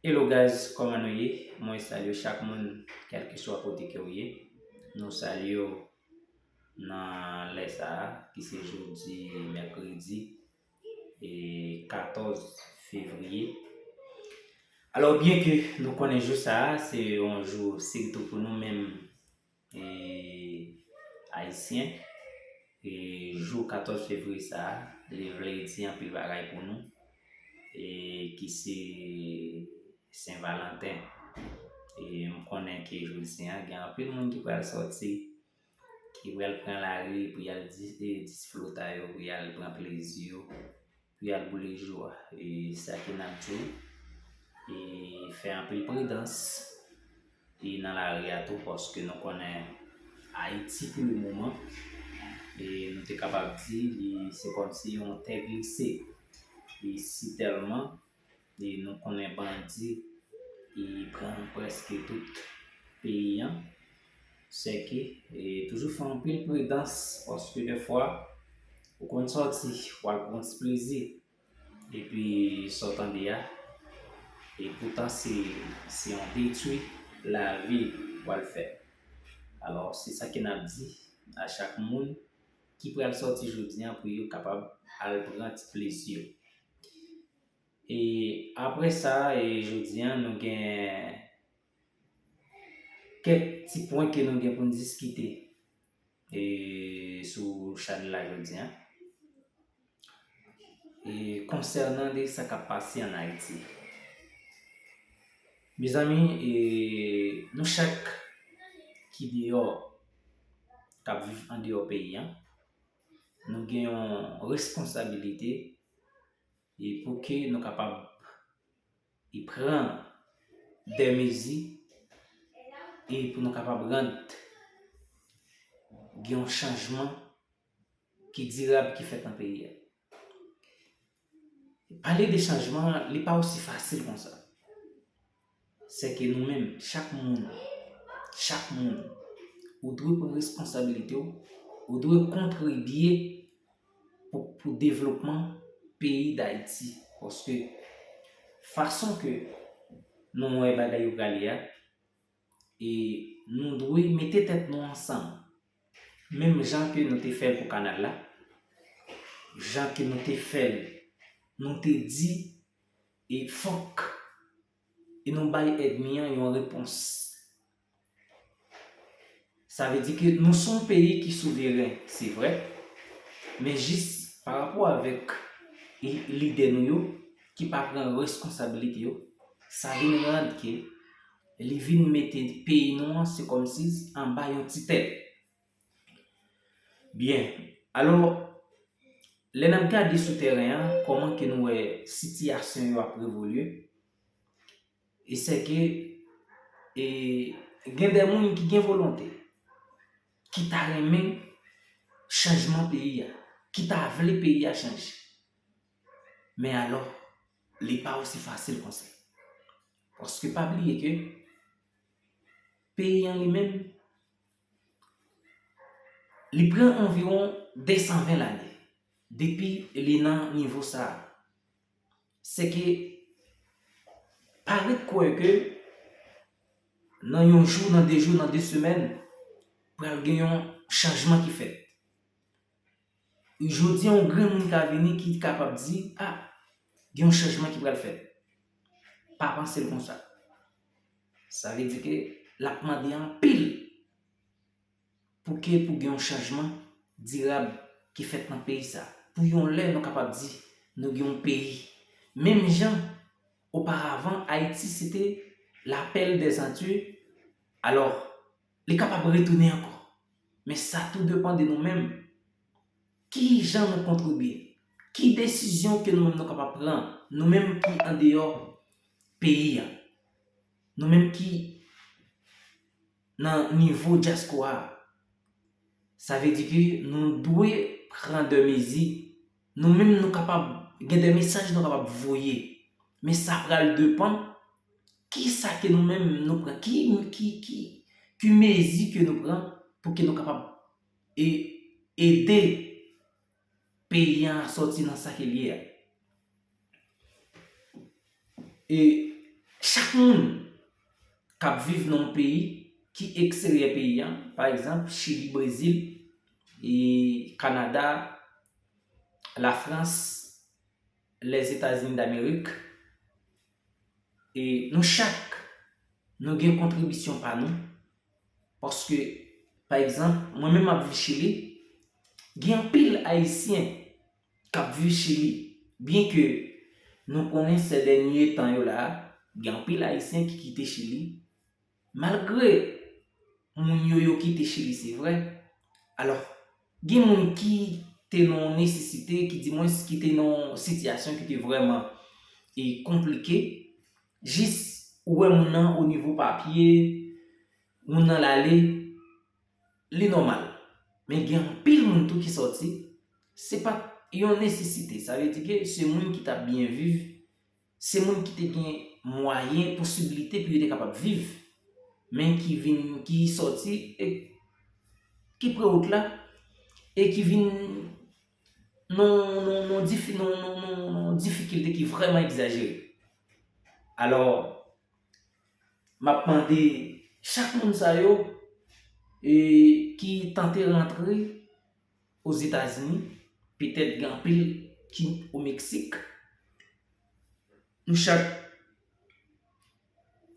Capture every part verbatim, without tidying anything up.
Hello guys, kòman nou ye? Mwen salye chak moun, kèlkeswa kote ke w ye. Nou salye w nan lè sa a, ki se jodi mèkredi, e katòz fevriye. Alò, byen ke nou konnen jou sa a, se yon jou siritou pou nou menm, e, ayisyen, e, jou katòz fevriye sa a, li vle di anpil bagay pou nou, e, ki se Sen Valanten. E, m konnen ke jodi a, gen anpil moun ki pral sòti, ki pral pran lari pou y al di-, e, disflote yo, pou y al pran plezi yo, pou y al boule jou a. E sa ke n ap di w, e fè anpil pridans, e nan lari a tou, paske nou konnen Ayiti pou le moman, e nou te kapab di, li se kòmsi yon tè glise. E si tèlman, e nou konnen bandi, e pran prèske tout peyi an, sèke, e toujou fè anpil pridans, paske dèfwa, ou konn sòti, w al pran ti plezi, epi sa w tande a, e poutan se, se yon detwi lavi w al fè. Alò, se sa ke n ap di a chak moun ki pral sòti jodi a pou yo kapab al pran ti plezi yo. E apre sa, e jodi a, nou gen kèk ti pwen ke nou gen pou n diskite, e sou chanèl la jodi a. E konsènan de sa k ap pase ann Ayiti. Mezanmi, e nou chak ki deyò, k ap viv andeyò peyi a, nou gen yon responsabilite, e pou ke nou kapab, e pran de mezi, e pou nou kapab rann gen yon chanjman ki dirab ki fèt nan peyi a. Pale de chanjman an, li pa osi fasil konsa. Sèke nou menm, chak moun, chak moun, ou dwe pran responsabilite w, ou dwe kontribye pou, pou devlopman peyi Dayiti. Paske fason ke nou wè bagay yo prale a, e nou dwe mete tèt nou ansanm. Menm jan ke nou te fè l pou kanal la, jan ke nou te fè l, nou te di, e fòk, e nou bay ènmi an yon repons. Sa vle di ke nou se yon peyi ki souveren, se vre, men jis pa rapò avèk, e, lidè nou yo, ki pa pran responsabilite yo, sa vin rann ke li vin mete peyi nou an, se kòmsi anba yon titèl. Byen, alò, lè n ap gade sou tèren an, kòman ke nou wè sitiyasyon yo ap evolye, e sèke, e, gen de moun ki gen volonte, ki ta renmen chanjman peyi a, ki ta vle peyi a chanje. Men alò, li pa osi fasil konsa. Paske pa bliye ke peyi an li menm, li pran anviwon de san ven lane depi li nan nivo sa a. Sèke pa ret kwè ke nan yon jou, nan de jou, nan de semèn, pral gen yon chanjman ki fèt. Jodi a, yon grenn moun ka vini ki kapab di, a, gen yon chanjman ki pral fèt. Pa panse l konsa. Sa vle di ke l ap mande anpil pou ke, pou gen yon chanjman dirab ki fèt nan peyi sa. Pou yon lè nou kapab di nou gen yon peyi. Menm jan oparavan Ayiti se te la perle des Antilles, alò, li kapab retounen ankò. Men sa tou depann de nou menm. Ki jan nou kontribye? Ki desizyon ke nou menm nou kapab pran? Nou menm ki andeyò peyi a. Nou menm ki nan nivo dyaspora a. Sa vle di ke nou dwe pran de mezi. Nou menm nou kapab gen de mesaj nou kapab voye. Men sa pral depann kisa ke nou menm nou pran, ki, ki, ki, ki mezi ke nou pran pou ke nou kapab e, ede peyi an sòti nan sa ke l ye a. E chak moun k ap viv nan yon peyi ki eksteryè peyi a, pa egzanp, Chili, Brezil, e Kanada, Lafrans, Lèzetazini Damerik, e nou chak, nou gen kontribisyon pa nou, paske, pa egzanp, mwen menm m ap viv Chili, gen anpil Ayisyen k ap viv Chili, byenke nou konnen sè dènye tan yo la, gen anpil Ayisyen ki kite Chili, malgre moun yo, yo kite Chili, se vre. Alò, gen moun ki te nan yon nesesite, ki di mwens ki te nan yon sitiyasyon ki te vrèman e konplike, jis ou wè moun nan o nivo papye, moun nan l ale, li nòmal. Men gen anpil moun tou ki sòti, se pa t yon nesesite. Sa vle di ke se moun ki t ap byen viv, se moun ki te gen mwayen, posibilite pou yo te kapab viv, men ki vin, ki sòti, e ki pran wout la, e ki vin nan, nan, nan difi-, nan, nan, nan, nan difikilte ki vrèman egzajere. Alò, m ap mande chak moun sa yo, e, ki tante rantre Ozetazini, petèt gen anpil ki o Meksik, nou chak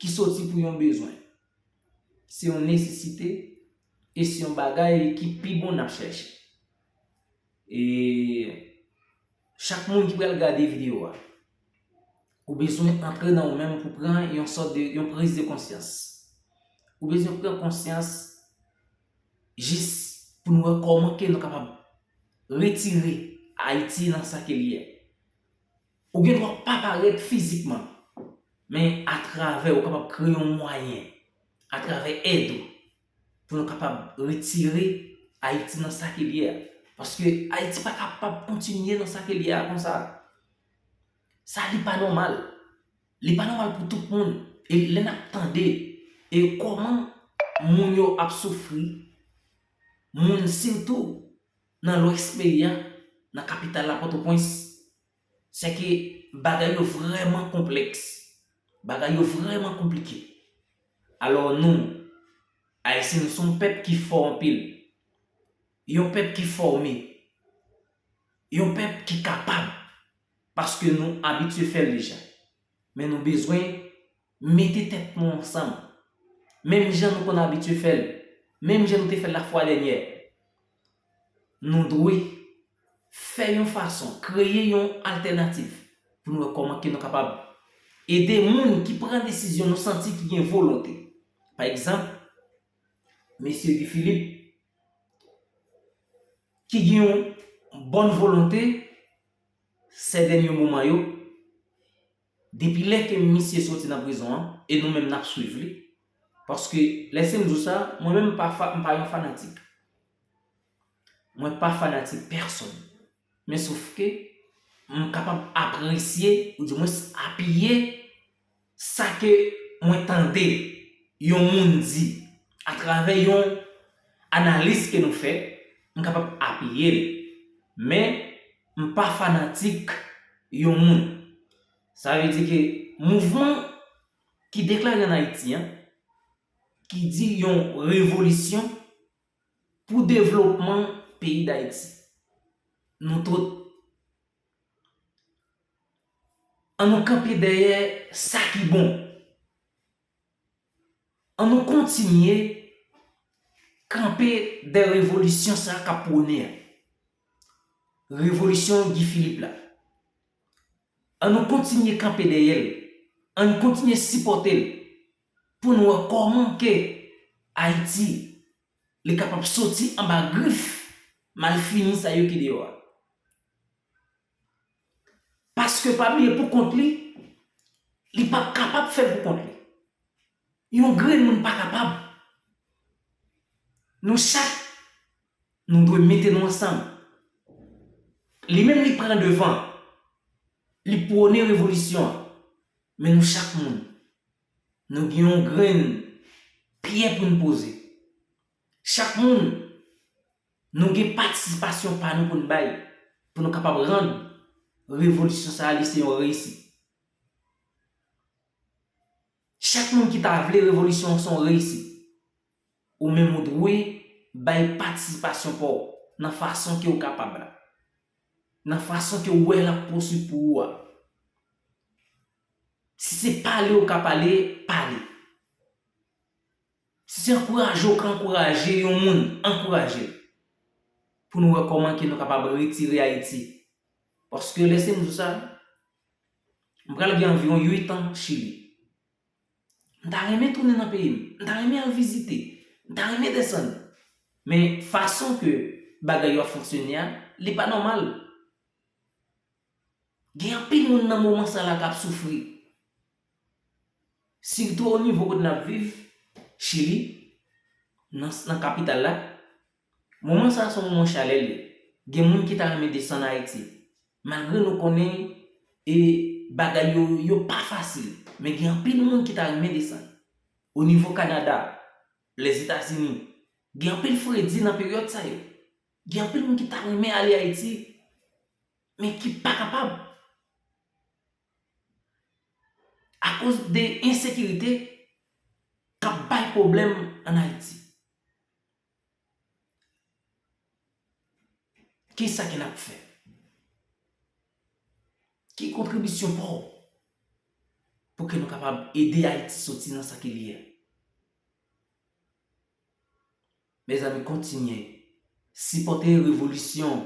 ki soti pou yon bezwen. Se yon nesesite e se yon bagay ki pi bon n ap chèche. E chak moun ki pral gade videyo a, ou bezwen antre nan ou menm pou pran yon sòt de, yon priz de konsyans. Ou bezwen pran konsyans jis pou nou wè kòman ke nou kapab retire Ayiti nan sa ke li ye. Ou gen dwa pa parèt fizikman, men atravè ou kapab kreye yon mwayen, atravè èd ou, pou nou kapab retire Ayiti nan sa ke li ye a. Paske Ayiti pa kapab kontinye nan sa ke li ye a konsa. Sa li pa nòmal. Li pa nòmal pou tout moun. E lè n ap tande, e kòman moun yo ap soufri, moun sitou nan lwès peyi a, nan kapital la, Pòtoprens, se ke bagay yo vrèman konplèks. Bagay yo vrèman konplike. Alò nou, Ayisyen, nou se yon pèp ki fò anpil. Yon pèp ki fòme. Yon pèp ki kapab. Paske nou abitye fè l deja. Men nou bezwen mete tèt nou ansanm. Menm jan nou konn abitye fè l, menm jan nou te fè l lafwa dènyè, nou dwe fè yon fason, kreye yon altènativ pou nou wè kòman ke nou kapab ede moun ki pran desizyon nou santi ki gen volonte. Pa egzanp, mesye Guy Philippe, ki gen yon bòn volonte, sè dènye moman yo, depi lè ke misye soti nan prizon an, e nou menm n ap swiv li, paske lè se m di w sa, mwen menm m pa fa-, m pa yon fanatik. Mwen pa fanatik pèsonn. Men sof ke m kapab apresye, ou dimwens apiye, sa ke mwen tande yon moun di atravè yon analiz ke nou fè, m kapab apiye l. Men, m pa fanatik yon moun. Sa vle di ke mouvman ki deklare ann Ayiti an, ki di yon revolisyon pou devlopman peyi Dayiti. Nou tout, ann nou kanpe dèyè sa ki bon. Ann nou kontinye kanpe dèyè revolisyon sa k ap pwone a. Revolisyon Guy Philippe la. Ann nou kontinye kanpe dèyè l. Ann kontinye sipòte l. Pou n wè kòman ke Ayiti, li kapab soti anba grif malfini sa yo ki deyò a. Paske pa bliye pou kont li, li p ap kapab fè l pou kont li. Yon grenn moun pa kapab. Nou chak, nou dwe mete nou ansanm. Li menm li pran devan. Li pwone revolisyon an. Men nou chak moun, nou gen yon grenn pyè pou n poze. Chak moun, nou gen patisipasyon pa nou pou n bay, pou nou kapab rann revolisyon sa a, li se yon reyisit. Chak moun ki ta vle revolisyon an se yon reyisit. Ou menm ou dwe bay patisipasyon pa w nan fason ke w kapab la. Nan fason ke w wè l ap posib pou ou a. Si se pale w ka pale, pale. Si se ankouraje w ka ankouraje yon moun, ankouraje l. Pou nou wè kòman ke nou kapab retire Ayiti. Paske lè se m di w sa, m pral gen anviwon uit an Chili. M ta renmen tounen nan peyi m. M ta renmen al vizite. M ta renmen desann. Men fason ke bagay yo ap fonksyone a, li pa nòmal. Gen anpil moun nan moman sa la k ap soufri. Sitou o nivo kote n ap viv, Chili, nan, nan kapital la. Moman sa a se yon moman chalè l ye. Gen moun ki ta renmen desann Ayiti. Malgre nou konnen e bagay yo, yo pa fasil. Men gen anpil moun ki ta renmen desann. O nivo Kanada, Lèzetazini, gen anpil fredi nan peryòd sa yo. Gen anpil moun ki ta renmen ale Ayiti, men ki pa kapab. Akoz de ensekirite k ap bay pwoblèm ann Ayiti. Kisa ke n ap fè? Ki kontribisyon pa w pou ke nou kapab ede Ayiti soti nan sa ke li ye? Mezanmi, kontinye sipòte revolisyon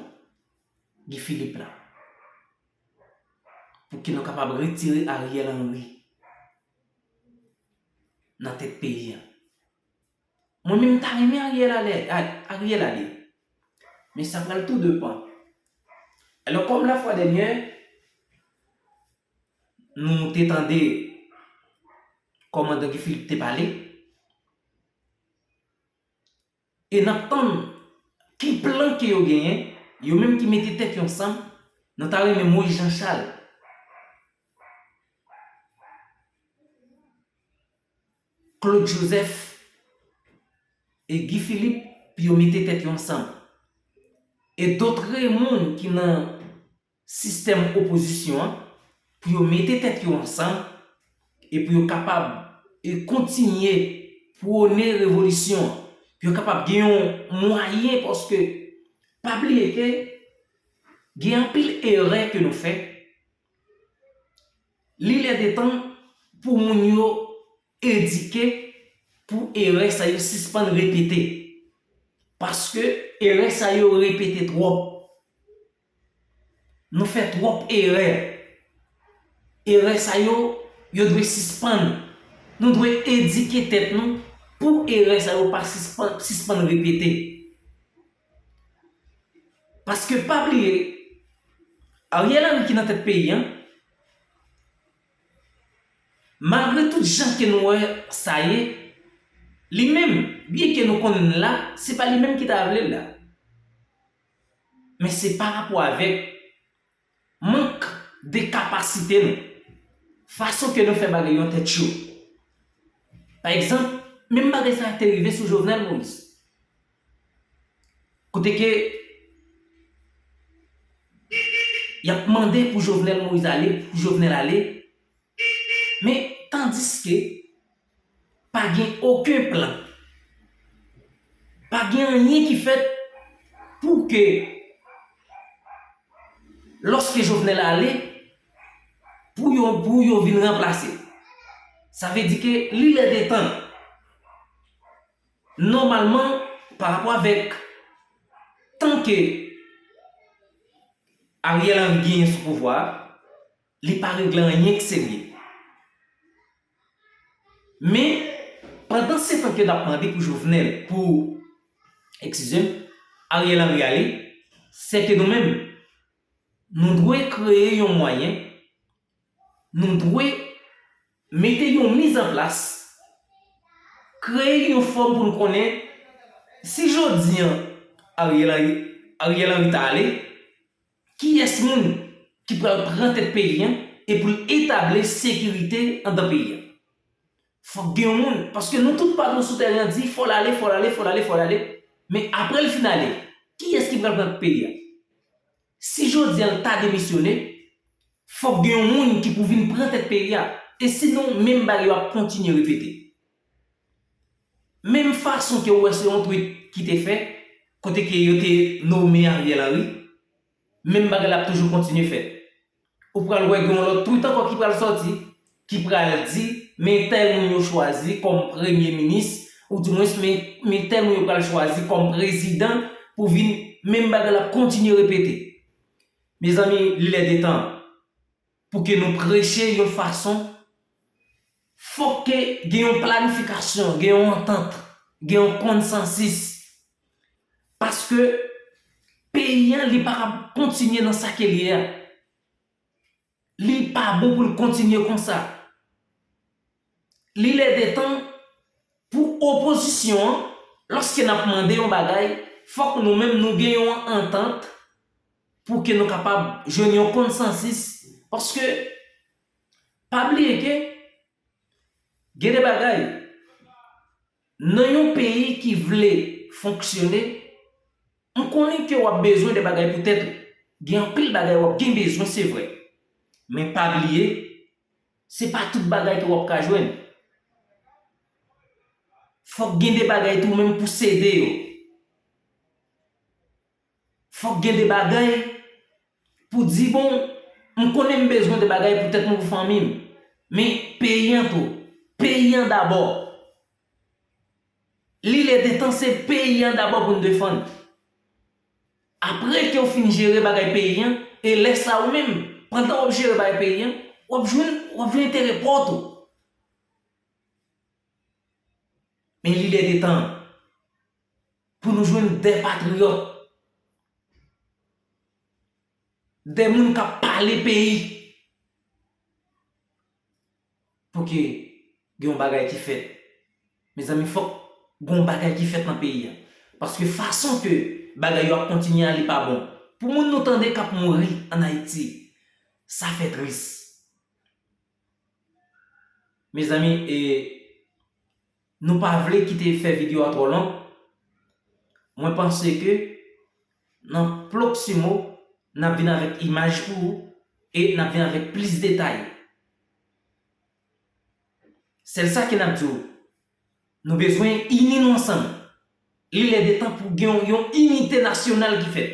Guy Philippe la pou ke nou kapab retire Ariel Henry nan tèt peyi a. Mwen menm, m ta renmen Ariel ale, a- Ariel ale. Men sa pral tou depan. Alò, kòm lafwa dènyè, nou te tande kòmandan Guy Philippe te pale, e n ap tann ki plan ke yo genyen, yo menm ki mete tèt yo ansanm, nou ta renmen Moïse Jean Charles, Claude Joseph e Guy Philippe pou yo mete tèt yo ansanm. E dotre moun ki nan sistèm opozisyon an, pou yo mete tèt yo ansanm e pou yo kapab e kontinye pwone revolisyon an, pou yo kapab gen yon mwayen, paske pa bliye ke gen anpil erè ke nou fè. Li lè de tan pou moun yo edike pou erè sa yo sispann repete. Paske erè sa yo repete twòp. Nou fè twòp erè. Erè sa yo, yo dwe sispann. Nou dwe edike tèt nou pou erè sa yo pa sispann, sispann repete. Paske pa bliye, Ariel Henry ki nan tèt peyi a, malgre tout jan ke nou wè sa ye, li menm, byen ke nou konnen l la, se pa li menm ki ta vle l la. Men se pa rapò avèk mank de kapasite nou, fason ke nou fè bagay yo nan tèt cho. Pa egzanp, menm bagay sa a te rive sou Jovenel Moïse. Kote ke y ap mande pou Jovenel Moïse ale, pou Jovenel ale. Men tandiske pa gen okenn plan. Pa gen anyen ki fèt pou ke lòske Jovenel ale, pou yo, pou yo vin ranplase. Sa vle di ke li lè de tan, nòmalman, pa rapò avèk tan ke Ariel Henry genyen sou pouvwa a, li pa regle anyen k serye. Men, pandan se tan ke n ap mande pou Jovenel, pou, eskize m, Ariel Henry ale, se ke nou menm, nou dwe kreye yon mwayen, nou dwe mete yon mizanplas, kreye yon fòm pou nou konnen si jodi a Ariel Henry, Ariel Henry ta ale, kiyès moun ki pral pran tèt peyi a e pou l etabli sekirite anndan peyi a. Fòk gen yon moun, paske nou tout patwon sou tèren an di fò l ale, fò l ale, fò l ale, fò l ale. Men apre l fin ale, kiyès ki pral pran tèt peyi a? Si jodi a l ta demisyone, fòk gen yon moun ki pou vin pran tèt peyi a. E sinon, menm bagay yo ap kontinye repete. Menm fason ke w wè se yon tweet ki te fè, kote ke yo te nome Ariel Henry, menm bagay la ap toujou kontinye fèt. Ou pral wè gen yon lòt tweet ankò ki pral sòti, ki pral di, men tèl moun yo chwazi kòm premye minis, oudimwens, men, men tèl moun yo pral chwazi kòm prezidan pou vin, menm bagay la ap kontinye repete. Mezanmi, li lè de tan pou ke nou preche yon fason, fòk ke gen yon planifikasyon, gen yon antant, gen yon konsansis. Paske peyi an, li pa kab kontinye nan sa ke l ye a. Li pa bon pou l kontinye konsa. Li lè de tan pou opozisyon an, lòske n ap mande yon bagay, fòk nou menm nou gen yon antant pou ke nou kapab jwenn yon konsansis. Paske, pa bliye ke gen de bagay, nan yon peyi ki vle fonksyone, m konnen ke w ap bezwen de bagay pou tèt ou. Gen anpil bagay w ap gen bezwen, se vre. Men pa bliye, se pa tout bagay ke w ap ka jwenn. Fòk gen de bagay tou menm pou sede yo. Fòk gen de bagay pou di, bon, m konnen m bezwen de bagay pou tèt mwen, pou fanmi m. Men peyi an tou. Peyi an dabò. Li lè de tan se peyi an dabò pou n defann. Apre ke w fin jere bagay peyi an, e lè sa ou menm, pandan w ap jere bagay peyi an, w ap jwenn, w ap jwenn enterè pa w tou. Men li lè de tan pou nou jwenn de patriyòt, de moun k ap pale peyi, pou ke gen yon bagay ki fèt. Mezanmi, fòk gen yon bagay ki fèt nan peyi a. Paske fason ke bagay yo ap kontinye a, li pa bon. Pou moun nou tande k ap mouri ann Ayiti, sa fè tris. Mezanmi, e, nou pa vle kite fè videyo a twò long. Mwen panse ke nan pwoksimo, n ap vin avèk imaj pou ou e n ap vin avèk plis detay. Sèl sa ke n ap di w, nou bezwen ini nou ansanm. Li lè de tan pou gen yon, yon inite nasyonal ki fèt.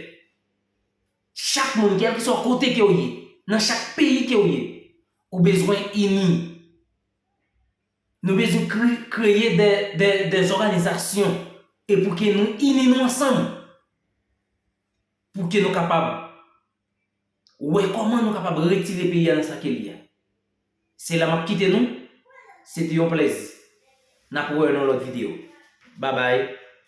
Chak moun, kèlkeswa kote ke w ye, nan chak peyi ke w ye, ou bezwen ini. Nou bezwen kre-, kreye de, de, de òganizasyon e pou ke nou ini nou ansanm, pou ke nou kapab wè kòman nou kapab retire peyi a nan sa ke li a. Se la m ap kite nou. Se te yon plèzi. N ap wè nan lòt videyo. Babay.